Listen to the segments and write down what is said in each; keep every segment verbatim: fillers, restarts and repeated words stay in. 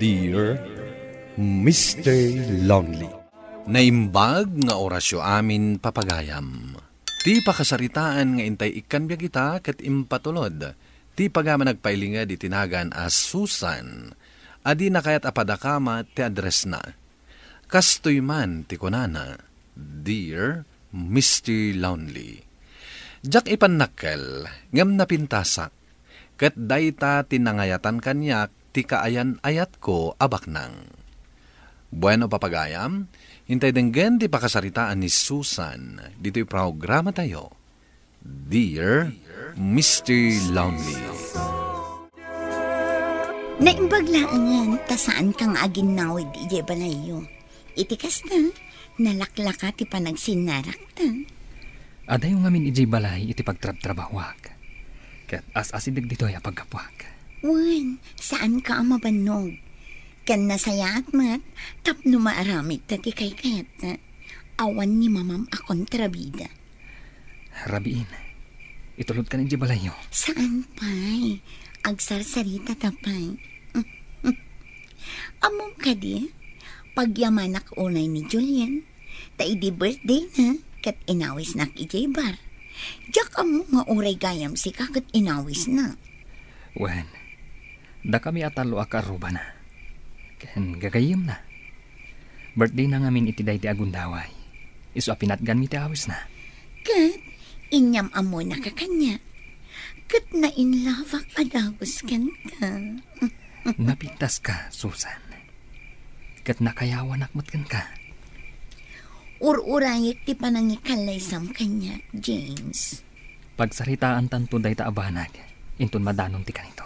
Dear Mister Lonely. Naimbag nga orasyo amin, papagayam. Ti pakasaritaan nga intay ikkan biag ita ket impatulod ti pagayam a nagpailinged iti nagan a Susan, a dina kayat a padakamat ti addressna. Kastoy man ti kunana, "Dear Mister Lonely, diak ipannakkel ngem napintasak, ket dayta ti nangayatan kaniak ti kaayan-ayatko a baknang." Bueno, papagayam, intay denggen ti pakasaritaan ni Susan ditoy programatayo, Dear Mister Lonely. Naimbag laengen ta saanka nga aginnawid idiay balayyo. Iti kasta, nalaklaka ti panagsinnarakta. Adayo ngamin idiay balay iti pagtrabtrabahuak. Ket as-asideg ditoy a paggapuak. Wen, saanka a mabannog. Ken nasayaat met tapno maaramidta ti kaykayatna. Awan ni mamam a kontrabida. Rabiin, itulodkan idiay balayyo. Saan pay? Agsarsaritata pay. Ammom kadi, pagyamanak unay ni Julian, ta idi birthday na, ket inawisnak idiay bar. Diak ammo nga uray gayam sika ket inawisna. Wen, dakami a tallo a kaarrubana. Ken gagayyemna. Birthday na ngamin iti daydi a gundaway. Isu a pinatganmi ti awisna. Ket inyam-ammonaka kaniak. Ket nainlabak a dagus kenka. Napintaska, Susan. Ket nakayawanak met kenka. Ur-urayek ti panangikallaysam kaniak, James. Pagsaritaantanto dayta a banag inton madanon ti kanito.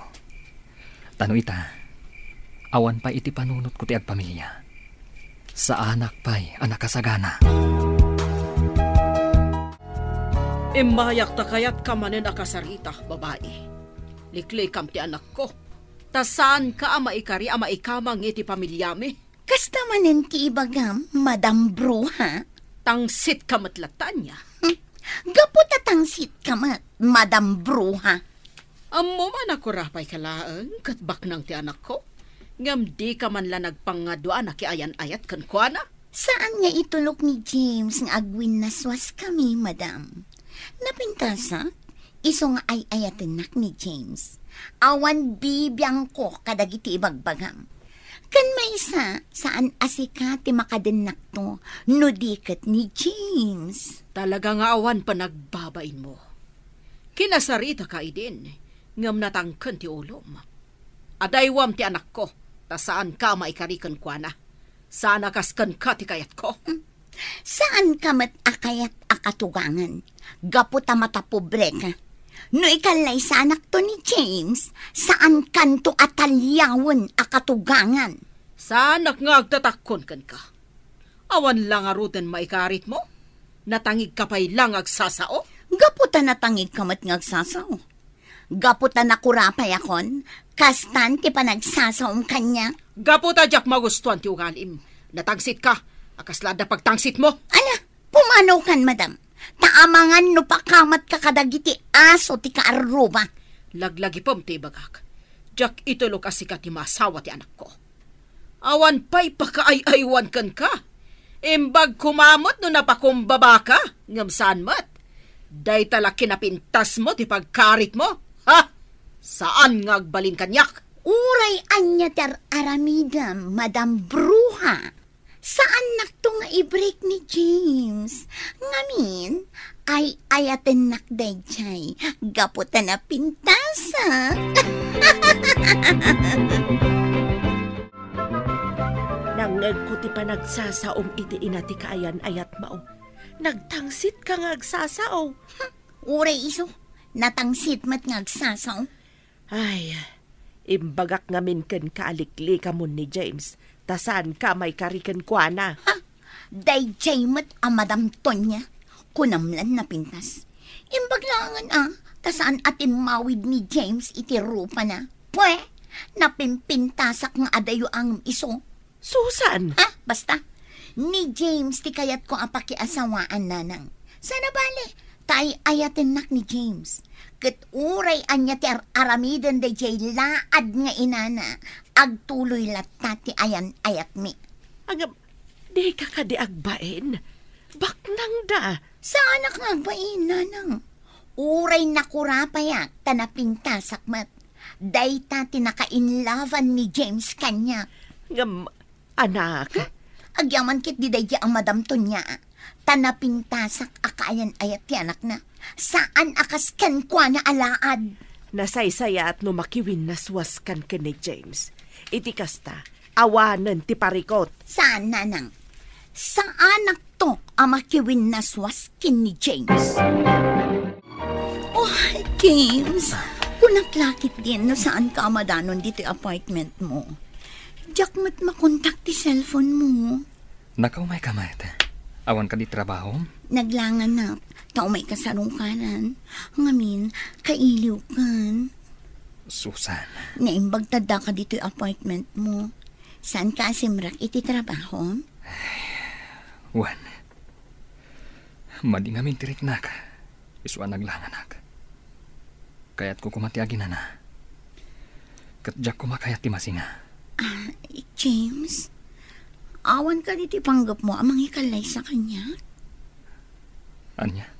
Ta no ita, awan pay iti panunotko ti agpamilia. Saanak pay a nakasagana. Immayak ta kayatka manen a kasarita, babai. Liklikam ti anakko, ta saanka a maikari a maikamang iti pamiliami. Kasta manen ti ibagam, Madam Bruha? Tangsitka met latta ania? Hmm. Gapu ta tangsitka met, Madam Bruha. Ammom a nakurapayka laeng ket baknang ti anakko, ngem dika man la nagpangadua a nakiayan-ayat kenkuana? Saan nga itulok ni James nga agwinnaswaskami, madam. Napintasak, isu nga ay-ayatennak ni James. Awan bibiangko kadagiti ibagbagam. Ken maysa, saan a sika ti makadennakto no di ket ni James. Talaga nga awan panagbabainmo. Kinasaritaka idin, ngem natangken ti ulom. Adaywam ti anakko, ta saanka a maikari kenkuana. Saan a kas kenka ti kayatko. Hmm. Saanka met a kayat a katugangan, gapu ta matapobreka. No ikallaysanakto ni James, saankanto a taliawen a katugangan. Saanak nga agtatakkon kenka. Awan la ngaruden maikaritmo? Natangigka pay la nga agsasao? Gapu ta natangigka met nga agsasao. Gapu ta nakurapayakon, kastan ti panagsasaom kaniak. Gapu ta diak magustuan ti ugalim. Natangsitka, a kasla adda pagtangsitmo. Ala, pumanaw kan, madam. Ta amangan no pakamatka kadagiti aso ti kaarruba. Laglagipem ti ibagak. Diak itulok a sika ti maasawa ti anakko. Awan pay pakaay-aywan kenka. Imbag koma met no napakumbabaka, ngem saan met. Dayta la kinapintasmo ti pagkaritmo, ha? Saan nga agbalin kaniak. Uray ania ti ar-aramidem, Madam Bruha. Saannakto nga i-break ni James. Ngamin, ay-ayatennak daydiay gapu ta napintasak. Nangngegko ti panagsasaom iti ina ti kaayan-ayatmo. Nagtangsitka nga agsasao. Uray isu, natangsit met nga agsasao. Ay, imbagak ngamin kenka a liklikamon ni James, ta saanka a maikari kenkuana. Ha? Daydiay met a Madam Tonya, kunam lan napintas. Imbag laengen a, ta saan a timmawid ni James iti rupana. Pwe, napimpintasak nga adayo a ngem isu. Susan! Ha? Basta, ni James ti kayatko a pakiasawaan, nanang. Saan a bale, ta ay-ayatennak ni James. Ket uray ania ti ar-aramiden daydiay laad nga inana, agtuloy latta ti ayan-ayatmi. Agam, dika kadi agbain? Baknangda. Saanak nga agbain, nanang. Uray nakurapayak ta napintasak met. Dayta ti nakainlavan ni James kaniak. Ngem, anak? Agyaman ketdi daydiay a Madam Tonia. Ta napintasak a kaayan-ayat ti anakna. Saan a kas kenkuana a laad. Nasaysayaat no makiwinnaswas kan ken ni James. Iti kasta, awanen ti parikut. Saan, nanang. Saanakto a makiwinnaswas ken ni James. Oh, James, kunak la ketdin no saanka a madanon ditoy apartment mo. Diak met makontak ti cellphone mo. Nakaumayka met. Awan kadi trabahom? Naglanganak, ta umayka sarungkaran. Ngamin, kailiwkan. Susan. Naimbag ta addaka ditoy apartment mo. Saanka a simrek iti trabahom? Wen. Madi ngamin ti riknak. Isu a naglanganak. Kayatko koma ti aginana. Ket diak koma kayat ti masinga. Ah, James, awan kadi ti panggepmo a mangikallaysa kaniak? Ania?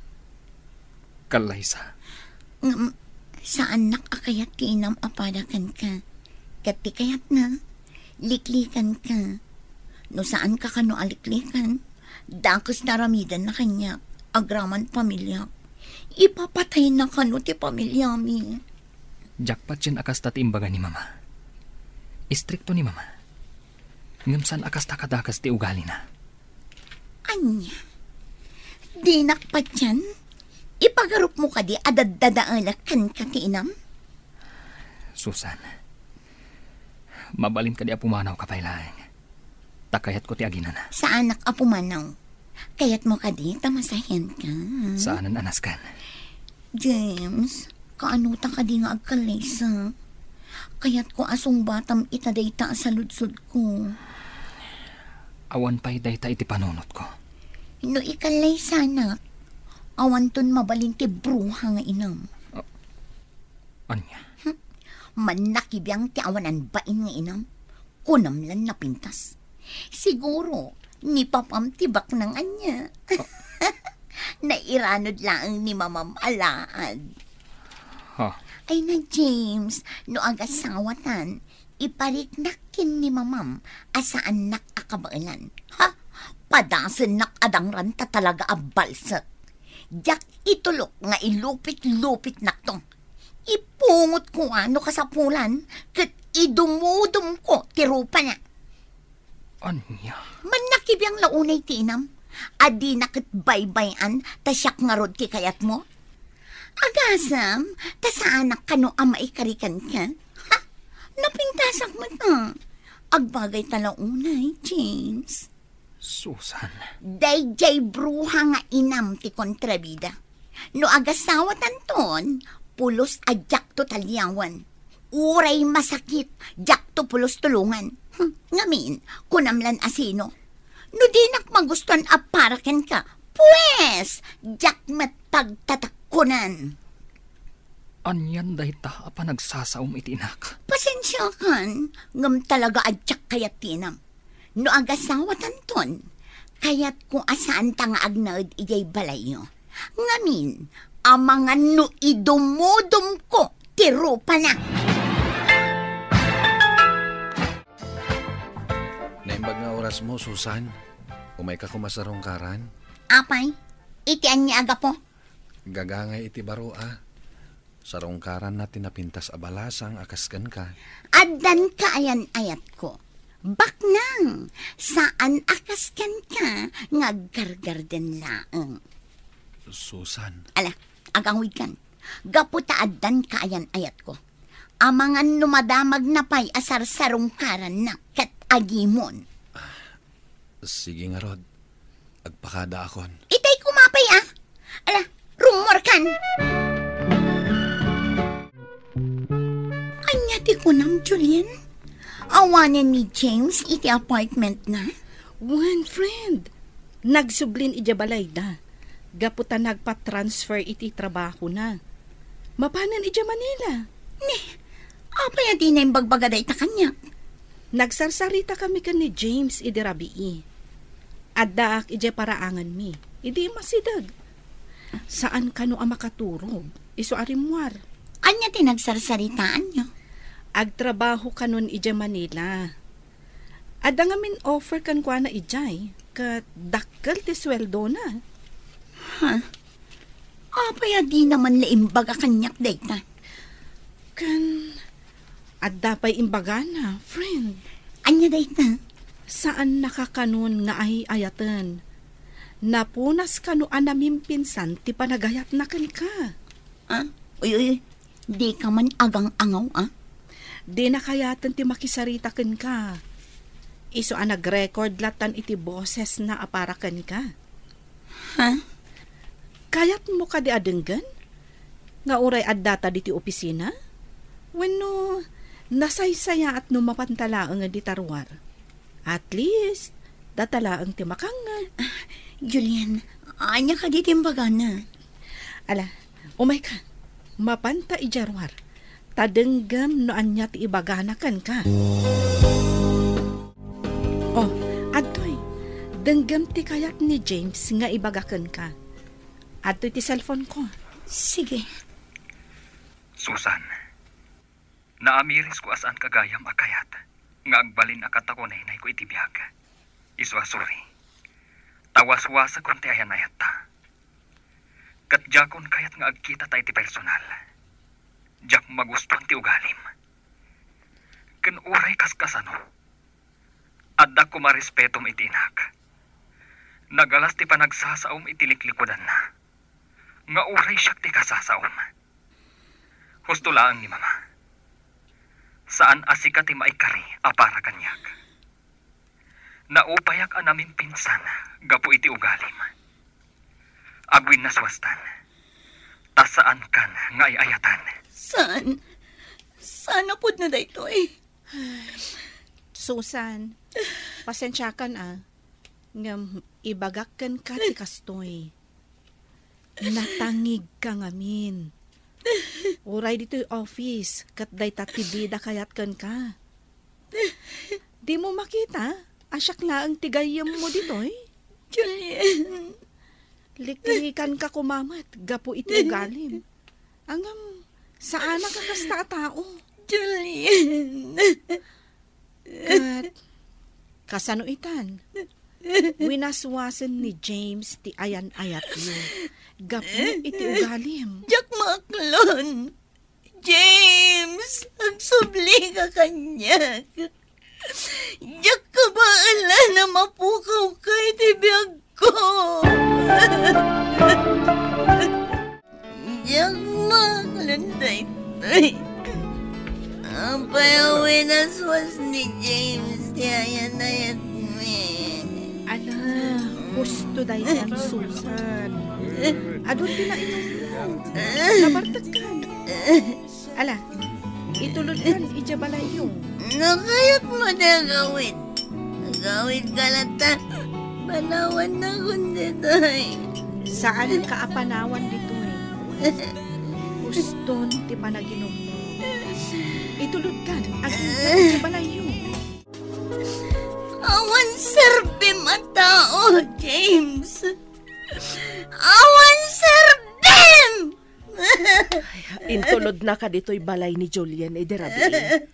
Kallaysa? Ngem, saannak a kayat ti inam a pada kenka. Ket ti kayatna, liklikanka. No saanka kano a liklikan, dakes ti aramidenna kaniak, agraman pamiliak. Ipapatayna kano ti pamiliami. Diak patien a kasta ti imbaga ni Mama. Istrikto ni Mama. Ngem saan a kasta kadakes ti ugalina. Ania? Dinak patien? Ipagarupmo kadi a daddadaelek kenka ti inam? Susan, mabalin kadi a pumanawka pay laeng. Ta kayatko ti aginana. Saanak a pumanaw. Kayatmo kadi ta masahianka? Saanen a nasken. James, kaano ta kadi nga agkallaysa? Kayatko a sungbatam ita dayta a saludsodko. Awan pay dayta iti panunotko. No ikallaysanak, awanton mabalin ti bruha nga inam. A-, ania? Hmm? Mannakibiang ti awanan bain nga inam. Kunam lan napintas. Siguro, ni papam ti baknang ania. Ah. Nairanod laeng ni mamam a laad. Ha? Ay na, James, no agasawatan, ipariknak ken ni mamam a saannak a kabaelan. Ha? Padasennak a dangran ta talaga a balsek. Diak itulok nga ilupit-lupitnakto. Ipungotko a no kasapulan, ket idumudumko ti rupana. Ania? Mannakibiang la unay ti inam. A dina ket baybay-an ta siak ngarud ti kayatmo? Agasem, ta saanak kano a maikari kenka? Ha? Napintasak met, a. Agbagayta la unay, James. Susan. Daydiay bruha nga inam ti kontrabida. No agasawatanton, pulos a diakto taliawen. Uray masakit, diakto pulos tulongan. Hmm, ngamin, kunam lan a sino? No dinak magustuan a para kenka, pues, diak met pagtatakkonan. Anian dayta a panagsasaom iti inak? Pasensiakan, ngem talaga a diak kayat ti inam. No agasawatanton, kayatko a saanta nga agnaed idiay balayyo. Ngamin, amangan no idumudumko ti rupana. Naimbag nga orasmo, Susan. Umayka koma sarungkaran. Apay, iti ania a gapu? Gagangay iti baro a. Sarungkaranna ti napintas a balasang a kas kenka. Addan kaayan-ayatko. Baknang, saan a kas kenka nga aggargarden laeng. Susan. Ala, aganguykan. Gapu ta addan kaayan-ayatko. Amangan no madamagna pay a sarsarungkaranna ket agimon. Sige ngarud. Agpakadaakon. Itay koma pay, a. Ala, rummuarkan. Ania ti kunam, Julian? Awanen ni James iti apartment na? Wen, friend. Nagsublin idiay balayda. Gapu ta nagpa-transfer iti trabahona. Mapanen idiay Manila. Ni, apay a dina imbagbaga dayta kaniak? Nagsarsaritami ken ni James idi rabii. Addaak idiay paraanganmi, idi immasideg. Saan kano a makaturog, isu a rimmuar. Ania ti nagsarsaritaanyo? Agtrabaho kanon idiay Manila. Adda ngamin offer kenkuana idiay, ket dakkel ti sueldona. Ha? Apay a dina man la imbaga kaniak dayta? Ken adda pay imbagana, friend. Ania dayta? Saannaka kanon nga ay-ayaten. Napunas kano a namimpinsan ti panagayatna kenka. Ah? Uy, uy, uy. Dika man agang-angaw, ah? Dina kayaten ti makisarita kenka. Isu a nag-record latan iti bosesna a para kenka. Ha? Kayatmo kadi a denggen nga uray addata ditoy opisina? Wenno nasaysayaat no mapanta laeng dita ruar? At least, data laeng ti makangngeg. Ah, Julian, ania kadi ti imbagana? Ala, umayka. Mapanta idiay ruar. Ta denggem no ania ti ibagana kenka. Oh, adtoy. Denggem ti kayat ni James nga ibaga kenka. Adtoy ti cellphone ko. Sige. Susan, naamirisko a saanka gayam a kayat nga agbalin a katakunaynayko iti biag. Isu a suri, ta waswasakon ti ayan-ayatta. Ket diakon kayat nga agkitata iti personal. Diak magustuan ti ugalim. Ken uray kaskasano, adda koma respetom iti inak. Nagalas ti panagsasaom iti liklikudanna nga uray siak ti kasasaom. Husto laeng ni Mama. Saan a sika ti maikari a para kaniak. Naupayak a namimpinsan gapu iti ugalim. Agwinnaswastan, ta saankan nga ay-ayatan. Saan? Saan a pudno daytoy? Susan, pasensiakan a, ngem ibagak kenka ti kastoy. Natangigka ngamin. Uray ditoy office, ket dayta ti dida kayat kenka. Dimo makita a siak laeng ti gayyemmo ditoy? Julian. Liklikanka koma met gapu iti ugalim. Ngem, saanak a kasta a tao. Julian. Ket, kasano itan? Winaswasen ni James ti ayan-ayatyo gapu iti ugalim. Diak maaklon. James, agsubli ka kaniak. Diak kabaelan a mapukawka iti biagko. Diak maaklon daytoy. Apay a winaswas ni James ti ayan-ayatmi? Ala, husto daytan, Susan. Adun ti nainom. Nabartekkan. Ala, itulodkan idiay balayyo. No kayatmo ti agawid, agawidka latta. Panawannakon ditoy. Saanka a panawan ditoy. Huston ti panaginummo. Itulodkan, agingga idiay balayyo. Awan serbim a tao, James. Awan serbim! Ay, intulodnaka ditoy balay ni Julian idi rabii.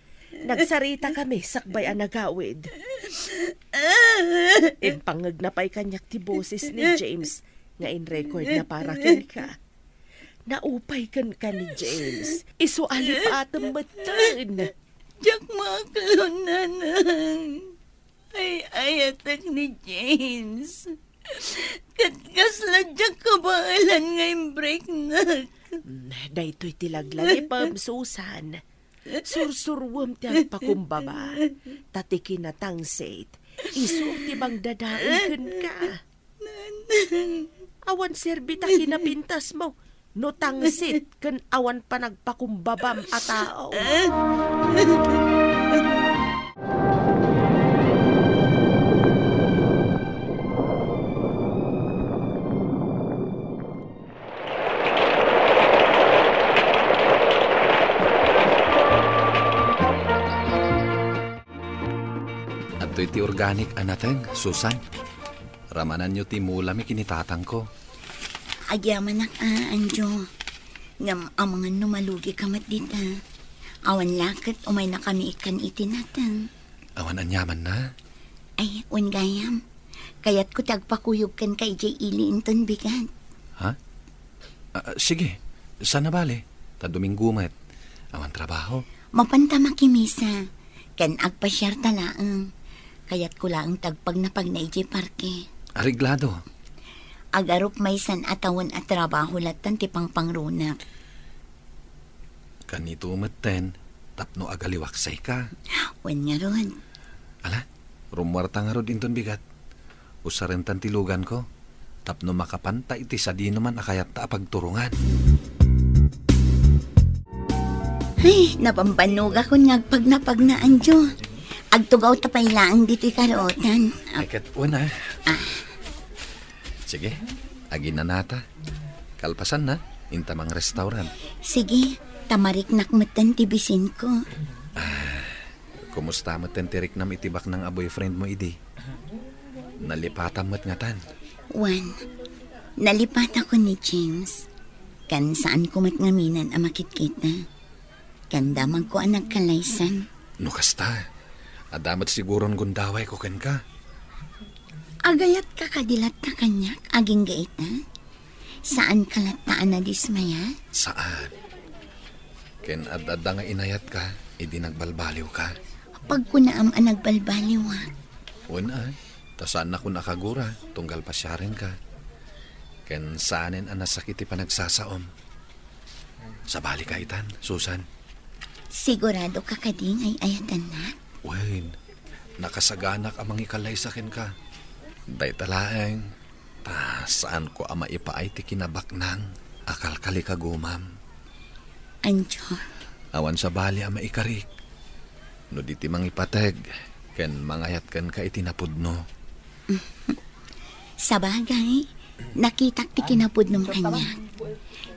Nagsaritakami sakbay a nagawid. Impangngegna pay kaniak ti boses ni James nga in-recordna para kenka. Naupay kenka ni James. Isu a lipatem metten. Diak maaklon, Nanang. Ay-ayatek ni James. Ket kasla diak kabaelan nga imbreaknak. Mm, daytoy ti laglalipem, Susan. Sursuruem ti agpakumbaba. Ta ti kinatangsit, isu ti mangdadael kenka. Nanang. Awan serbi ta kinapintasmo no tangsit ken awan panagpakumbabam a tao. Adtoy ti organic a nateng, Susan. Ramananyo ti mulami ken ni tatangko. Agyamanak a, Anjo. Ngem amangan no malugika met dita. Awan la ket umaynakami ikkan iti nateng. Awan aniamanna? Ay, wen gayam. Kayatko ti agpakuyog kenka idiay ili inton bigat. Ha? Ah, sige, saan a bale. Ta Domingo met. Awan trabaho. Mapanta makimisa. Ken agpasiarta laeng. Kayatko laeng ti agpagnapagna idiay parke. Areglado. Agarup maysan a tawen a trabaho lattan ti pangpangrunak. Kanito metten, tapno agaliwaksayka. Wen ngarud. Ala, rummuarta ngarud inton bigat. Usarentan ti luganko, tapno makapanta iti sadinoman a kayatta a pagturongan. Ay, nabambannogakon nga agpagnapagna, Anjo. Agtugawta pay laeng ditoy karuotan. Ay, ket, wen, ah. Ah. Sige, aginanata. Kalpasanna, inta mangrestaurant. Sige, ta mariknak metten ti bisinko. Kumusta metten ti riknam iti baknang a boyfriend mo idi? Nalipatam met ngatan. Wen, nalipatakon ni James. Ken saanko met ngaminen a makitkita. Ken damagko a nagkalaysan. No kasta, adda met siguron gundawayko kenka. Agayatka kadi latta kaniak, agingga ita? Saanka latta a nadismaya? Saan. Ken ad-adda nga inayatka, idi nagbalbaliwka. Pagkunaam a nagbalbaliwak. Wen, ay, ta saannakon a kagura, tunggal pasiarenka. Ken saanen a nasakit ti panagsasaom. Sabalika itan, Susan. Siguradoka kadi nga ay-ayatannak? Wen, nakasaganak a mangikalaysa kenka. Dayta laeng, ta saanko a maipaay ti kinabaknang a kalkalikagumam. Anjo. Awan sabali a maikarik. No di ti mangipateg ken mangayat kenka iti napudno. Sabagay, nakitak ti kinapudnom kaniak.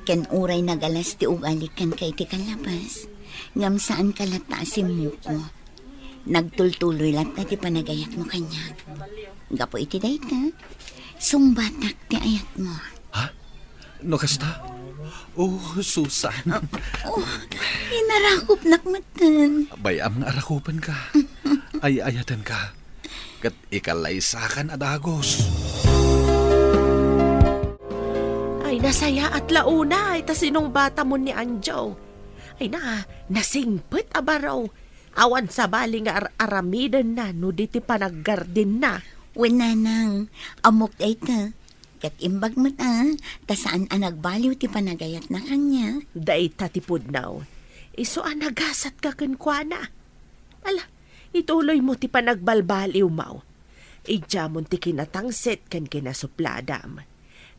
Ken uray nagalas ti ugalik kenka iti kallabas, ngem saanka latta a simmuko. Nagtultuloy latta ti panagayatmo kaniak. Gapu iti dayta, sungbatak ti ayatmo. Ha? No kasta? Oh, Susan. Oh, inarakupnak metten. Bay-am nga arakupenka. Ay-ayatenka. Ket ikalaysakan a dagus. Ay, nasayaat la unay ta sinungbatamon ni Anjo. Ay na, nasingpet a baro. Awan sabali nga ar-aramidenna no di ti panaggardenna. Wen, nanang, ammok dayta. Ket imbag met a, ta saan a nagbaliw ti panagayatna kaniak. Dayta ti pudno. Isu a nagasatka kenkuana. Ala, ituloymo ti panagbalbaliwmo. Idiamon ti kinatangsit ken kinasupladam.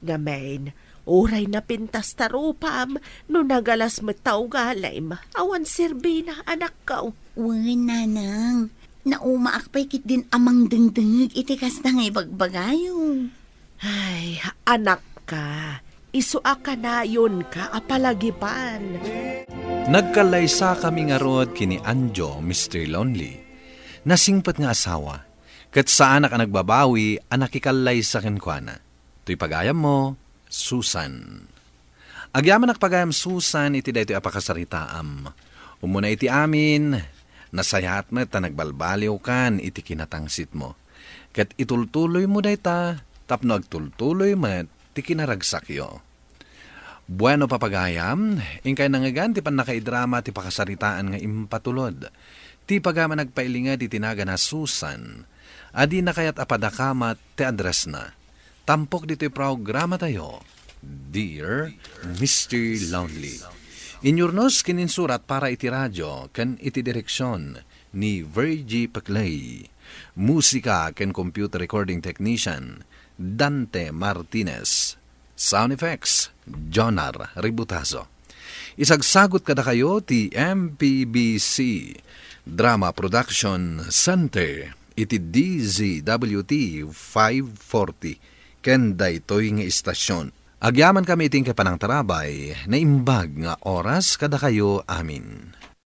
Ngamin, uray napintas ta rupam, no nagalas met ta ugalim, awan serbina, anakko. Wen, nanang, naumaak pay ketdin a mangdengdengngeg iti kasta nga ibagbagayo. Ay, anakka, isu a kanayonka a palagipan. Nagkallaysakami ngarud ken ni Anjo, Mister Lonely. Nasingpet nga asawa, ket saanak a nagbabawi a nakikallaysa kenkuana. Toy pagayammo, Susan. Agyamanak pagayam, Susan, iti daytoy a pakasaritaam. Umuna iti amin, nasayaat met ta nagbalbaliwkan iti kinatangsitmo. Ket itultuloymo dayta tapno agtultuloy met ti kinaragsakyo. Bueno, papagayam, inkay nangngegan ti pannakaidrama ti pakasaritaan nga impatulod. Ti pagayam a nagpailinged iti nagan a Susan, a dina kayat a padakamat ti addressna. Tampok ditoy programatayo, Dear Mister Lonely. Inyurnos ken insurat para iti radio ken iti direksion ni Virgie Peclay. Musika ken computer recording technician, Dante Martinez. Sound effects, Jonar Ributazo. Isagsagot kadakayo ti M P B C Drama Production Center iti D Z W T five forty ken daytoy nga istasyon. Agyamankami iti inkay panangtarabay, naimbag nga oras kadakayo amin.